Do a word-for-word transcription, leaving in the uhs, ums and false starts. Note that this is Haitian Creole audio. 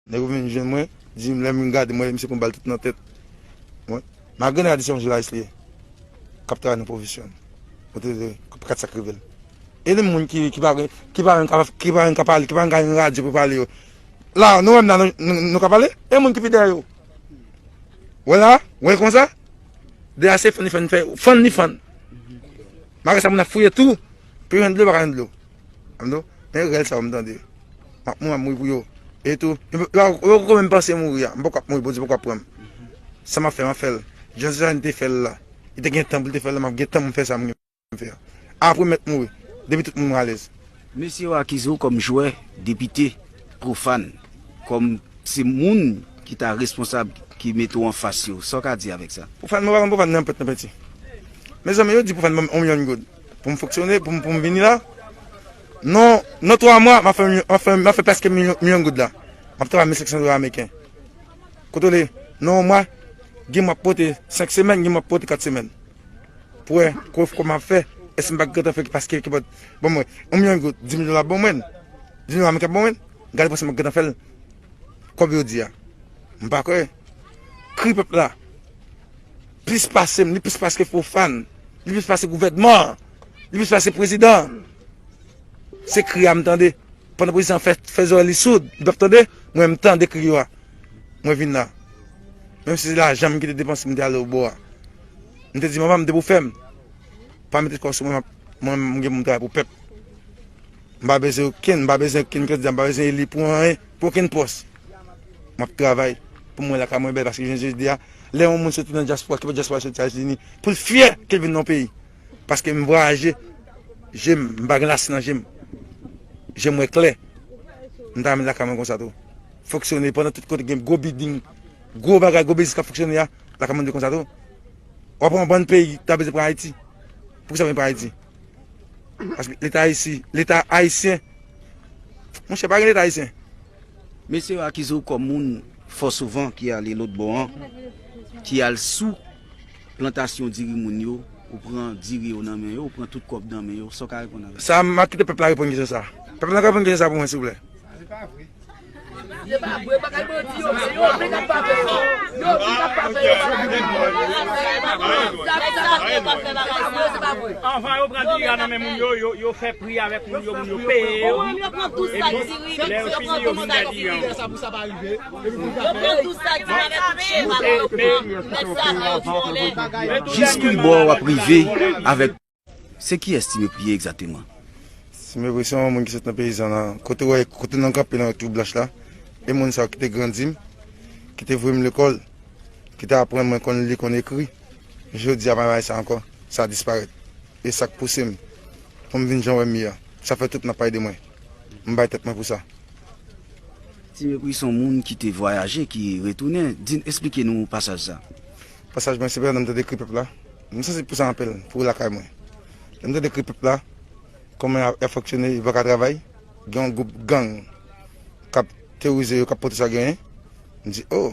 Nèg yo vin jwenn mwen, di m, lè m vin gade, m wè misye pran bal tout nan tèt. Mwen, malgre nèg la di se yon jounalis li ye, k ap travay nan pwofesyon l. Mwen te di, kat sa k rive l. E li moun ki, ki pa, ki pa menm ka, ki pa menm ka pale, ki pa menm ka gen radyo pou pale yo. La, nou menm la, nou, nou, nou ka pale? E moun ki pi dèyè yo. Wè la, wè konsa? Dèyè se fann li fann fè, fann li fann. Malgre sa, moun ap fouye tou, pou yo jwenn dlo, pa ka jwenn dlo. Amdo, men rèl sa yo m tande. M ap mouri, m ap mouri pou yo. E tou, yo, yo, yo poko menm panse mouri a. M poko ap mouri, Bondye poko ap pran m. Sa m ap fè, m ap fè l. Jan Sezaryen te fè l la. Li te gen tan pou l te fè l la, m ap gen tan pou m fè sa m gen pou m fè a. Apre m mèt mouri. Depi tout moun alèz. Mesye yo akize w kòm jwè, depite, pwofàn, kòm se moun ki ta responsab ki mete w anfas yo. Sa w ka di avèk sa? Pwofàn, mwen pa konn pwofàn nan pèt nan penti. Mezanmi, yo di pwofàn ban m yon milyon goud pou m fonksyone, pou m, pou m vini la. Non, nan twa mwa, m ap fè, m ap fè, m ap fè prèske milyon, milyon goud la. M ap travay mil senk san dola ameriken. Kote w le, nan yon mwa, gen mwa m ap pote senk semèn, gen mwa m ap pote kat semèn. Pou wè, kòb, kòb m ap fè, èske m pa gentan fè paske ki bòt ban mwen yon milyon goud, dis mil dola ban mwen, dis mil dola ameriken ban mwen, gade pou se m pa gentan fè l. Kòb yo di a. M pa kwè. Kri pèp la. Plis pase m, li plis pase pwofàn, li plis pase gouvènman, li plis pase prezidan. Se kri a m tande. Pandan prezidan fè, fè zòrèy li soud, li p ap tande, mwen m tande kri yo a. Mwen vin la. Menm si se lajan m ki te depanse, m te ale obò a. M te di, manman, m te pou fè m. Pa mete kò sou mwen, m ap, mwen, m gen pou m travay pou pèp. M pa bezwen okenn, m pa bezwen okenn kandida, m pa bezwen eli pou anyen, pou okenn pòs. M ap travay pou mwen lakay mwen bèl, paske jan jodi a, lè yon moun soti nan dyaspora, ki pa dyaspora soti Etazini, pou l fyè ke l vin nan yon peyi. Paske m vwayaje, je m, m pa gen lasi nan je m. Je m wè klè. M ta renmen lakay mwen konsa tou. Fonksyone pandan tout kote gen gwo biding, gwo bagay, gwo biznis k ap fonksyone a, lakay mwen dwe konsa tou. W ap wè yon bann peyi ta bezwen pran Ayiti. Poukisa vin pran Ayiti? Paske leta isi, leta ayisyen, monchè, pa gen leta ayisyen. Mesye yo akize w kòm moun fò souvan ki ale lòt bò an, ki al sou plantasyon diri moun yo, ou pran diri yo nan men yo, ou pran tout kòb nan men yo, sa w ka reponn avè sa? Sa, m a kite pèp la reponn kesyon sa. Pèp la ka reponn kesyon sa pou mwen, silvouplè. Se pa vre, bagay bandi yo, se yo menm k ap pa fè yo. Yo menm k ap pa fè yo, bagay bandi yo. Anvan yo pran diri a nan men moun yo, yo, yo fè pri avèk moun yo, moun yo peye yo. Epi lè yo fini, yo vin bay diri an. Yo pran tou sa diri avèk tout chema la, yo peye nèg sa yo di volè. Jis ki bò w ap rive avèk Se kiyès Ti Mepri ye egzakteman? Ti Mepri se yon moun ki sot nan peyizan la. Kote w wè, kote nan kanpe nan twou blanch la, e moun sa yo ki te grandi m, ki te voye m lekòl, ki te aprann mwen konn li, konn ekri. Jodi a, pa bay sa ankò, sa disparèt. E sa k pouse m pou m vin jan w wè m ye a. Sa fè tout n ap pale de mwen. M bay tèt mwen pou sa. Ti Mepri se yon moun ki te vwayaje, ki retounen. Di n, esplike nou pasaj sa. Pasaj mwen se pandan m tande kri pèp la. M santi pou sa anpil, pou lakay mwen. Lè m tande kri pèp la, kòman y ap, y ap fonksyone, yo pa ka travay. Gen yon gwoup gang k ap teworize yo, k ap pote sa genyen. M di, o,